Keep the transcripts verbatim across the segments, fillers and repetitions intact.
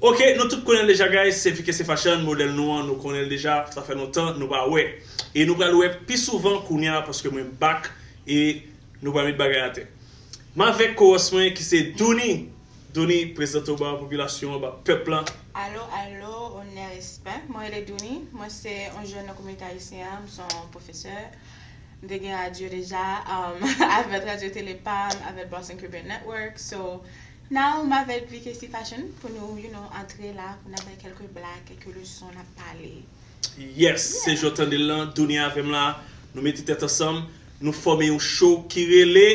Ok, nou tout konnen l deja, guys, se V K C Fashion, modèl nou an, nou konnen l deja, sa fè lontan nou pa wè. E nou pral wè pi souvan kounye a, paske mwen back e nou pral met bagay atè. M avèk kowòs mwen ki se Douni. Douni, prezante w ba popilasyon an, ba pèp lan. Alo, alo, onè, respè. Mwen rele Douni. Mwen se yon jèn nan kominote ayisyen an. M se yon pwofesè. M te gen radyo deja, um, avèk Radyo Tele Pam, avèk Boston Caribbean Network. So, now m avèk V K C Fashion pou nou, you know, antre la, pou n ap bay kèlke blag, kèlke leson, n ap pale. Yes, se jan w tande l lan, Douni avè m la, nou mete tèt ansanm, nou fòme yon show ki rele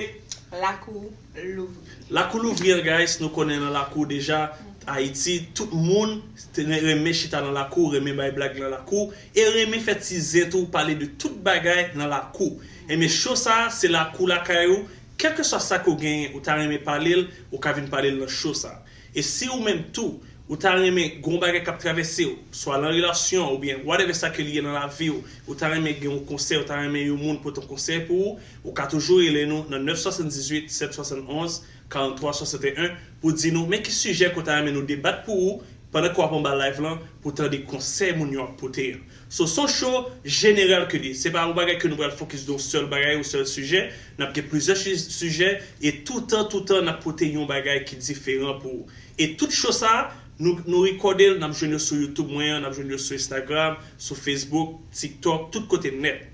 Lakou louvri. Lakou louvri an, guys, nou konnen nan lakou deja, Ayiti, tout moun te renmen chita nan lakou, renmen bay blag nan lakou, e renmen fè ti zen tou, pale de tout bagay nan lakou. Enben, show sa a, se lakou lakay ou, kèlkeswa sa ke w genyen, ou ta renmen pale l, ou ka vin pale l nan show sa a. E si ou menm tou, ou ta renmen gen yon bagay k ap travèse w, swa nan relasyon oubyen whatever sa ke li ye nan lavi w, ou ta renmen gen yon konsèy, ou ta renmen yon moun pote yon konsèy pou ou, ou ka toujou rele nou nan nèf swasanndizwit sèt swasannonz karanntwa swasanteyen pou di nou men ki sijè ke w ta renmen nou debat pou ou pandan ke w ap anba live lan pou tande konsèy moun yo ap pote an. So, se yon show jeneral ke li ye. Se pa yon bagay ke nou pral fokis de yon sèl bagay, yon sèl sijè. N ap gen plizyè chi- sijè e toutan, toutan, n ap pote yon bagay ki diferan pou ou. E tout show sa a, nou, nou rekòde l, n ap jwenn yo sou YouTube mwen an, n ap jwenn yo sou Instagram, sou Facebook, TikTok, tout kote nèt.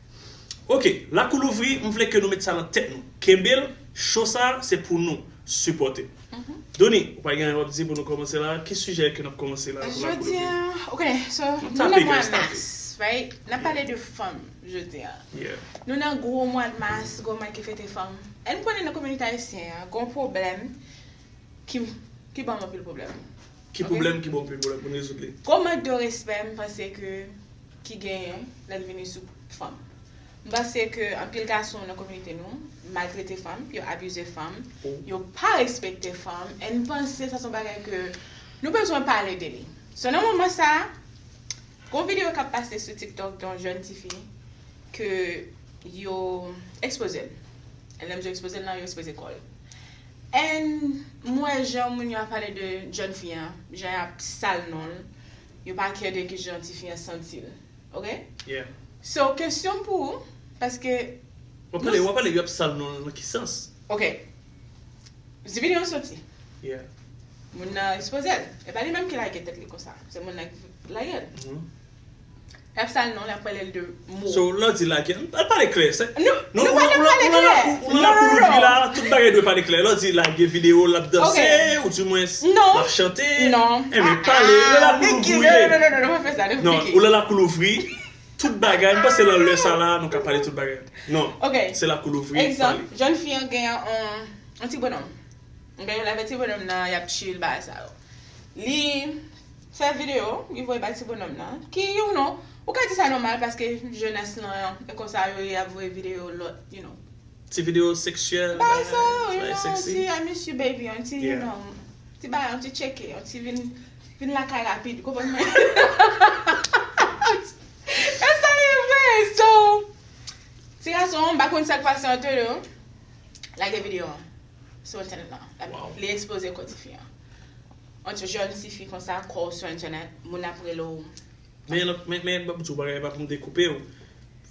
Ok, lakou louvri, m vle ke nou met sa nan tèt nou. Kenbe l, show sa a, se pou nou sipòte. Douni, ou pa gen anyen w ap di pou nou kòmanse la? Ki sijè ke n ap kòmanse la pou lakou Jodi louvri? An, ok, so, nou Tape, nan mwa guys, tape. Mas, right? N ap pale de fanm jodi an. Yeah. Nou nan gwo mwa Mas, gwo mwa ki fete fanm. E n konnen nan kominote ayisyen an, gon pwoblèm ki, ki ban m anpil pwoblèm. Ki Ok. Pwoblèm ki ba w pwoblèm pou n rezoud li? Gwo mank de respè, m panse ke ki genyen lè l vini sou fanm. M panse ke anpil gason nan kominote nou maltrete fanm, yo abize fanm, Oh. Yo pa respekte fanm, e m panse sa se yon bagay ke nou bezwen pale de li. So, nan moman sa a, gon videyo k ap pase sou TikTok de yon jèn tifi ke yo ekspoze l. E lè m di yo ekspoze l lan, yo ekspoze kò l. And m wè jan moun yo ap pale de jèn fi an, jan y ap sal non l, yo pa care de kijan tifi an santi l. Ok? Yeah. So, kesyon m pou ou, paske W ap pale, w ap pale, yo ap sal non l nan ki sans? Ok. Di videyo an soti. Yeah. Moun nan ekspoze l. E pa li menm ki lage tèt li konsa. Se moun nan ki lage l. Mhm. Y ap sal non l, y ap pale l de mo. So, lè w di lage, al pale klè. Se, Nou, non, nou ou pa la, dwe ou la, pale ou la, klè. ou la, ou la Non, non, kouvri non. La, tout bagay dwe pale klè. Lè w di lage videyo, l ap danse, ou di mwens, Non. l ap chante. Non. Enben, pale, lè lakou louvri. Non, non, non, non, non, pa fè sa, non, Non, Vicky. Ou lè lakou louvri, tout bagay, m panse nan lè sa la, nou ka pale tout bagay. Non, Ok. Se lakou louvri, Egzanp, pale. Jèn fi an gen yon, yon ti bonòm. Gen yon lave ti bonòm nan, y ap chill, bagay sa yo. Li fè videyo, li voye bay ti bonòm nan. Ki, you know, ou ka di sa nòmal paske jenès lan, e konsa yo ye ap voye videyo lòt, you know. Ti videyo seksyèl, Bagay sa yo, you bagay know, sexy. ti I miss you baby, yon ti, you Yeah. know, ti bagay, yon ti tcheke, yon ti vin, vin lakay rapid, ou konprann mwen? E sa li vre, so, ti gason, m pa konn sa k pase ant yo, lage videyo an sou entènèt lan. Wow. Li ekspoze kò tifi an. Ant yon jèn tifi konsa, kò w sou entènèt, moun ap rele w. Men, men, men, ban m di w bagay, pa pou m dekoupe w.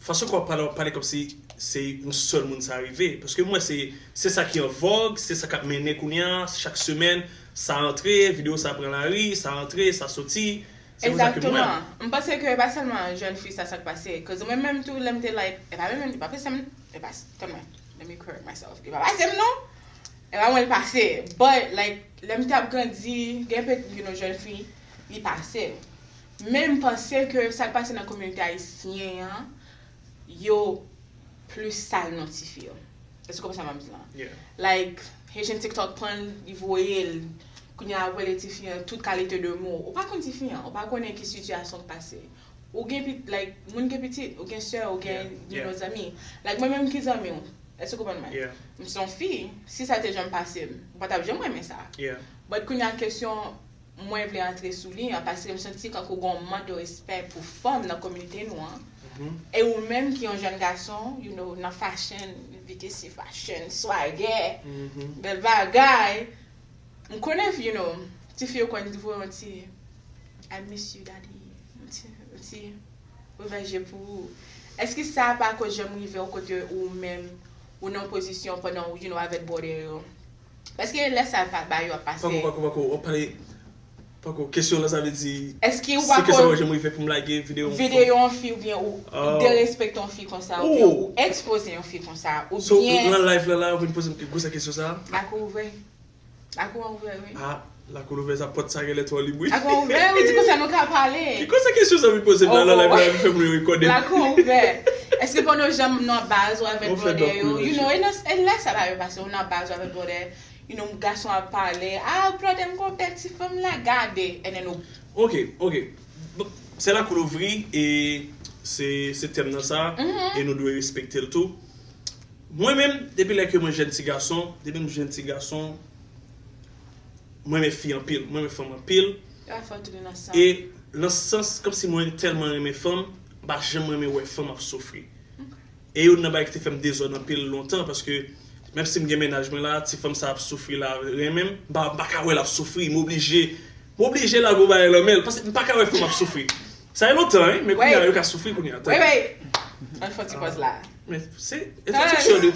Fason ke w ap pale, w ap pale kòmsi se yon sèl moun sa rive. Paske mwen, se, se sa ki an vòg, se sa k ap mennen kounye a, chak semèn, sa antre, videyo sa pran lari, sa antre, sa soti. Se konsa ke mwen. Egzakteman. M panse ke e pa sèlman jèn fi sa, sa k pase. Cause mwen menm tou, lè m te like, e pa mwen menm, e pa pase m, e pa, tann mwen, let me correct myself. E pa pase m non. E pa mwen l pase. But, like, lè m t ap grandi, gen pe, you know, jèn fi, li pase. Men m panse ke sa k pase nan kominote ayisyen an, yo plis sal non tifi yo. Èske w konprann sa m ap di lan? Yeah. Like, Haitian TikTok pran l, li voye l. Kounye a, ap rele tifi an tout kalite de mo. Ou pa konn tifi an, ou pa konnen ki sitiyasyon k pase. Ou gen pit, like, moun gen pitit, ou gen sè, ou gen, Yeah, you know, yeah. Zanmi. Like, mwen menm ki zanmi w? Èske w konprann mwen? Yeah. M se yon fi, si sa te janm pase m, ou pa t ap janm renmen sa. Yeah. But kounye a kesyon mwen vle antre sou li an, paske m santi kankou gen yon mank de respè pou fanm nan kominote nou an. Mhm. E ou menm ki yon jèn gason, you know, nan fashion, V K C fashion, swagè, Mhm. bèl bagay. M konnen, you know, Ti fi yo konn voye yon ti "I miss you, daddy", yon ti, yon ti ouvè je pou ou. Èske sa pa ko janm rive w kote ou menm ou nan pozisyon pandan ou, you know, avèk brother yo? Paske lè sa pa ba yo ap pase. Pako, pako, pako, w ap pale, pako, kesyon la sa vle di, èske ou si pa ke sa ko pa janm rive pou m lage videyo yon fanm? Videyo yon fi oubyen ou, ou derespekte yon fi konsa, oubyen ou ekspoze yon fi konsa, oubyen. So, nan live la, la, ou vin poze m gwo sa kesyon sa? Lakou ouvè. Lakou an ouvè, wi. Ah, lakou ouvè, sa pòt sa genlè twò lib, wi. Lakou an ouvè, wi, di konsa nou ka pale. Ki konsa kesyon sa vin poze m la, nan live la, vin fè moun yo rekòne. Lakou an ouvè. Èske pandan w janm nan baz ou avèk brother yo, you know, e nan, e lè sa pa yo pase, ou nan baz ou avèk brother, you know, gason ap pale, "Ah, brother, m gon bèl ti fanm la, gade." And then ou. Ok, ok. Bon, se lakou louvri, e se, se tèm nan sa, e nou dwe respekte l tou. Mwen menm, depi lè ke mwen jèn ti gason, depi m jèn ti gason, mwen renmen fi anpil, mwen renmen fanm anpil. E nan sans, kòmsi mwen tèlman renmen fanm, m pa janm renmen wè fanm ap soufri. E youn nan bagay ki te fè m dezòd anpil lontan, paske menm si m gen mennaj mwen la, ti fanm sa ap soufri la, renmen m, m pa, m pa ka wè l ap soufri, m oblije, m oblije lage yon bagay nan men l, paske m pa ka wè fanm ap soufri. Sa fè lontan, wi, men kounye a, yo ka soufri kounye a. Wi, wi. Ann fè yon ti pòz la. Men se entwodiksyon de.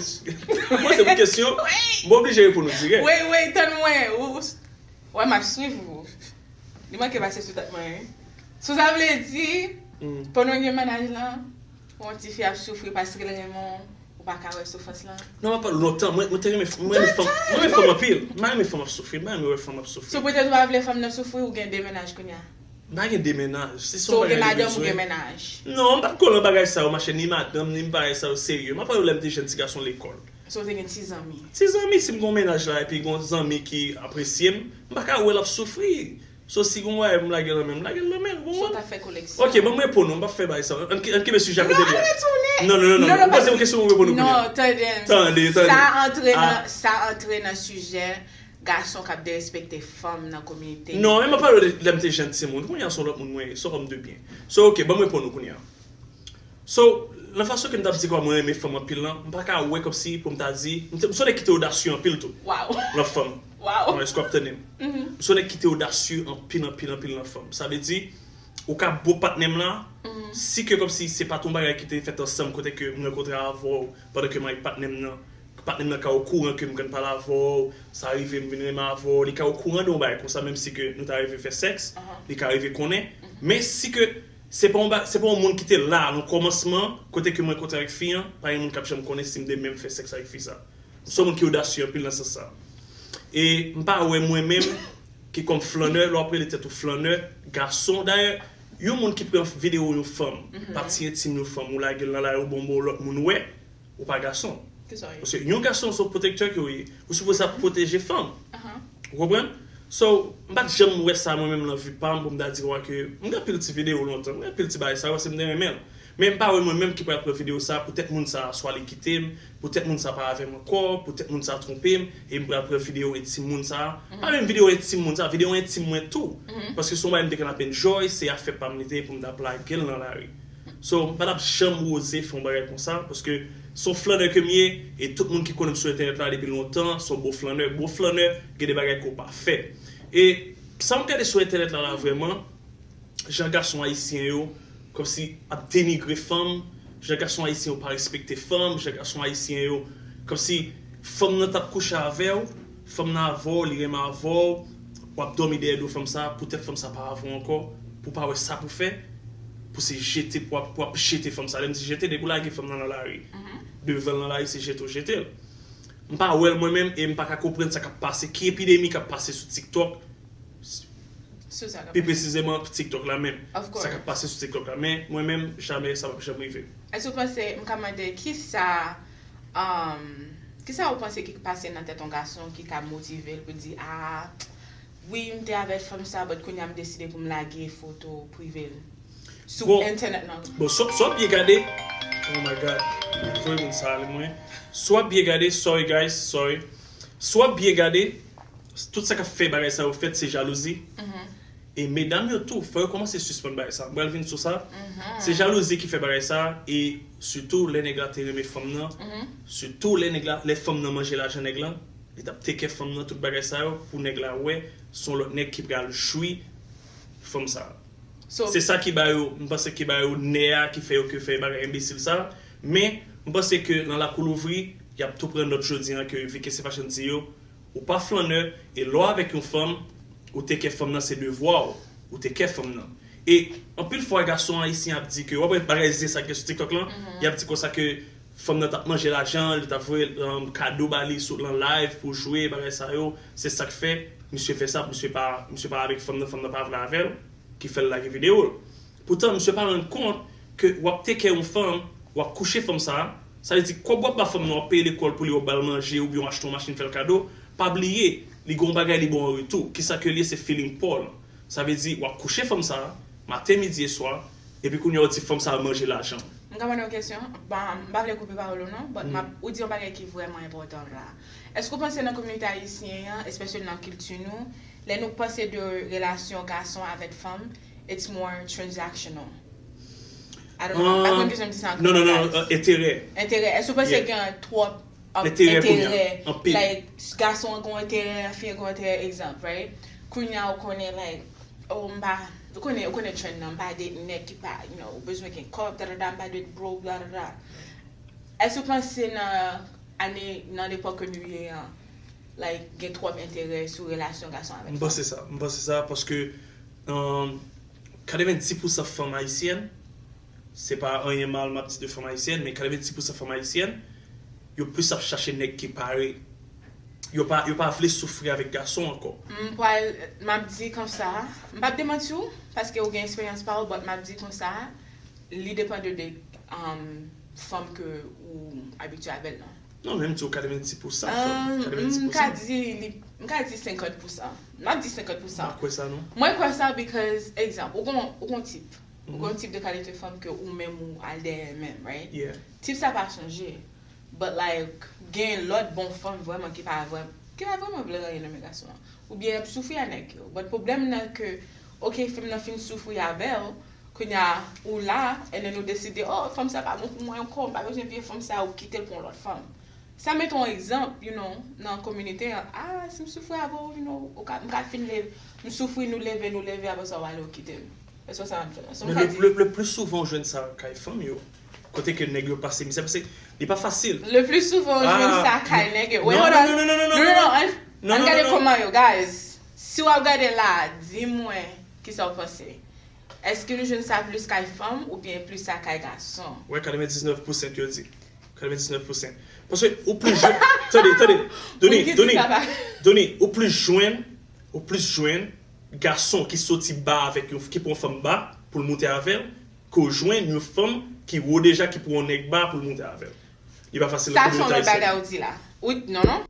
Mwen se pou kesyon, m oblije reponn ou dirèk. Wi, wi, tann mwen. Ou, ou, wè, m ap swiv ou. Li manke pase sou tèt mwen, wi. So sa vle di, pandan w gen mennaj lan, yon ti fi ap soufri paske l renmen w, ou pa ka wè soufrans lan? Non, m ap pale lontan. Mwen, mwen te renmen, mwen renmen fanm, mwen renmen fanm anpil. M pa renmen fanm ap soufri, m pa renmen wè fanm ap soufri. So poutèt ou pa vle fanm nan soufri, ou gen de mennaj kounye a? M pa gen de mennaj. Se, se yon bagay rezon. So ou gen madanm, ou gen mennaj? Non, m p ap kole nan bagay sa yo, machè, ni madanm, ni bagay sa yo serye. M ap pale w lè m te jèn ti gason lekòl. So ou te gen ti zanmi? Ti zanmi, si m gen yon mennaj la, epi gen yon zanmi ki apresye m, m pa ka wè l ap soufri. So si gen yon bagay pou m lage l nan men l, m lage l nan men l, ou konprann? So w ta fè koleksyon? Ok, ban m reponn ou, m p ap fè bagay sa. Ann, ann kenbe sijè a kote l ye a. Non, non, non, non. Ou poze m kesyon, mwen reponn ou kounye a. Non, tande m. Tande, tande. Sa antre nan, sa antre nan sijè gason k ap derespekte fanm nan kominote. Non, men m ap pale w de lè m te jèn timoun. Kounye a se yon lòt moun mwen ye, se yon homme de bien. So, ok, ban m reponn ou kounye a. So, nan fason ke m t ap di kòman mwen renmen fanm anpil lan, m pa ka wè kòmsi pou m ta di, m te, m se yon nèg ki te odasye anpil tou. Nan fanm. Mwen, èske w ap tande m? M se yon nèg ki te odasye anpil, anpil, anpil nan fanm. Sa vle di, ou ka bo patnè m lan, si ke kòmsi se pa t yon bagay ki te fèt ansanm kote ke m rankontre avè w pandan ke m avèk patnè m nan, patnè m nan ka okouran ke m konn pale avè w, sa rive m vin renmen avè w, li ka okouran de yon bagay konsa, menm si ke nou ta rive fè sèks, li ka rive konnen. Men si ke se pa yon ba-, se pa yon moun ki te la nan kòmansman, kote ke mwen rankontre avèk fi an, pa gen moun k ap janm konnen si m te menm fè sèks avèk fi sa. M se yon moun ki odasye anpil nan sans sa. E m pa wè mwen menm ki kòm flannè, lè w ap rele tèt ou flannè, gason. Dayè, yon moun ki pran videyo yon fanm, pati entim yon fanm, ou lage l nan lari, ou ban yon lòt moun wè, ou pa gason. Paske yon gason se yon pwotektè ke w ye. Ou sipoze ap pwoteje fanm. Ou konprann? So, m pa t janm wè sa mwen menm nan vi pa m pou m ta di w ke m gen anpil ti videyo lontan, m gen anpil ti bagay sa yo, paske m te renmen l. Men m pa wè mwen menm ki pral pran videyo sa, poutèt moun sa swa li kite m, poutèt moun sa pa avè m ankò, poutèt moun sa twonpe m, e m pral pran videyo entim moun sa. Pa menm videyo entim moun sa, videyo entim mwen tou. Paske se yon bagay m te konn ap enjoy, se afè pa m li te ye pou m t ap lage l nan lari. So, m pa t ap janm oze fè yon bagay konsa, paske se yon flannè ke m ye, e tout moun ki konnen m sou entènèt la depi lontan, se yon bon flannè. Bon flannè, gen de bagay ke w pa fè. E sa m gade sou entènèt la, la vrèman, jan gason ayisyen yo kòmsi ap denigre fanm, jan gason ayisyen yo pa respekte fanm, jan gason ayisyen yo kòmsi fanm nan t ap kouche avè w, fanm nan avè w, li renmen avè w, w ap dòmi dèyè do fanm sa, poutèt fanm sa pa avè w ankò, pou w pa wè sa pou fè, pou se jete, pou w ap, pou w ap jete fanm sa. Lè m di jete, depi w lage fanm nan nan lari, devan l nan lari, se jete w jete l. M pa wè l mwen menm, e m pa ka konprann sa k ap pase, ki epidemi k ap pase sou TikTok, pi presizeman TikTok la menm. Sa k ap pase sou TikTok la, men mwen menm, jamè, sa p ap janm rive. Èske w panse, m ka mande, kisa, um, kisa ou panse ki pase nan tèt yon gason ki ka motive l pou di, "Ah, wi, m te avèk fanm sa, but kounye a m deside pou m lage foto prive l sou entènèt lan"? Bon, si w ap byen gade, oh my God, voye moun sa ale mwen. Si w ap byen gade, sorry guys, sorry. Si w ap byen gade, tout sa k ap fè bagay sa yo fèt, se jalouzi. E medam yo tou, fò yo kòmanse sispann bagay sa. M pral vin sou sa. Se jalouzi ki fè bagay sa, e sitou lè nèg la te renmen fanm nan, sitou lè nèg la, lè fanm nan manje lajan nèg lan, Li t ap take care fanm nan, tout bagay sa yo, pou nèg la wè se yon lòt nèg ki pral jwi fanm sa. Se sa ki ba yo, m panse ki ba yo nè a, ki fè yo ke fè bagay enbesil sa. Men, m panse ke nan lakou louvri, y ap tou pran nòt jodi an ke vi ke se pa jan di yo, ou pa flannè, e lè w avèk yon fanm, ou take care fanm nan se devwa w, ou take care fanm nan. E anpil fwa gason ayisyen ap di ke, w ap wè bagay zen sa ki gen sou TikTok lan, y ap di konsa ke fanm nan t ap manje lajan, li t ap voye um, kado ba li sou lan live pou jwe, bagay sa yo, se sa k fè misye fè sa, misye pa, misye pa avèk fanm nan, fanm nan pa vle avè l, ki fè l lage videyo l. Poutan, misye pa rann kont ke w ap take care yon fanm, w ap kouche fanm sa, sa vle di kòb w ap ba fanm nan, w ap peye lekòl pou li, w ap ba l manje, oubyen w achte yon machin fè l kado, pa bliye, li gen yon bagay li ba w an retou. Kisa ke l ye, se feeling pa w lan. Sa vle di, w ap kouche fanm sa, maten, midi e swa, epi kounye a w di fanm sa manje lajan. M ka mande yon kesyon? Bon, m pa vle koupe pawòl ou non, but m ap, ou di yon bagay ki vrèman enpòtan la. Èske w panse nan kominote ayisyen an, especially nan kilti nou, lè nou panse de relasyon gason avèk fanm, it's more transactional? I don't know. M pa konn kijan m di sa an kreyòl, guys. Non, non, non, non, enterè. Enterè. Èske w panse gen twòp um, enterè kounye a, enterè, anpil. Like, gason an gen enterè, fi an gen enterè, egzanp, right? Kounye a ou konnen, like, oh, m pa, ou konnen, ou konnen trend nan, m pa date nèg ki pa, you know, ou bezwen gen kòb, da, da, da, m pa date broke, da, da, da. Èske w panse nan ane, nan lepòk ke nou ye an, like, gen twòp enterè sou relasyon gason avèk fanm? M panse sa, m panse sa, paske, um, katrevenndis pousan fanm ayisyèn, se pa anyen mal m ap di de fanm ayisyèn, men katrevenndis pousan fanm ayisyèn, yo plis ap chache nèg ki pare. Yo pa, yo pa vle soufri avèk gason ankò. M pral, m ap di konsa, m p ap demanti w, paske ou gen eksperyans pa w, but m ap di konsa, li depann de, de um, fanm ke ou abitye avè l lan. Non, menm di w katrevenndis pousan fanm, katrevenndis pousan. M ka di li, m ka di senkant pousan. M ap di senkant pousan. M pa kwè sa non. Mwen kwè sa because, egzanp, ou gon, ou gon tip. Ou gon tip de kalite fanm ke ou menm ou al dèyè menm, right? Yeah. Tip sa pa chanje. But like, gen lòt bon fanm vrèman ki pa vrèman, ki pa vrèman vle anyen nan men gason an. Oubyen y ap soufri a nèg yo. But pwoblèm nan ke, ok, fanm nan fin soufri avè w, kounye a ou la, and then ou deside, oh, fanm sa pa bon pou mwen ankò, m pa bezwen vye fanm sa, ou kite l pou yon lòt fanm. Sa mete yon egzanp, you know, nan kominote an, ah, si m soufri avè w, you know, ou ka, m ka fin leve, m soufri, nou leve, nou leve, apre sa w ale, ou kite m. Èske sa ap fè? So, m Men ka le, di le, le pli souvan ou jwenn sa kay fanm yo. Kote ke nèg yo pase mizè, paske li pa fasil. Le pli souvan ou jwenn Ah, sa kay nèg yo. Wait, non, hold on. non, non, non, non, Non, non, non, non, an, non, an non, gade non, non. kòman yo, guys. Si w ap gade la, di mwen kisa w panse. Èske nou jwenn sa plis kay fanm oubyen plis sa kay gason? Wè, katrevendiznèf pousan yo di. Katrevendiznèf pousan. Paske ou plis jwenn, tande, tande, Doni, Moun ki di Doni, sa pa. Doni, ou plis jwenn, ou plis jwenn gason ki soti ba avèk yon, ki pran fanm ba pou l moute avè l, ke w jwenn yon fanm ki wo deja ki pran yon nèg ba pou l moute avè l. Li pa fasil nan Sa se yon kominote lòt ayisyèn. bagay ou di la. Ou, non, non.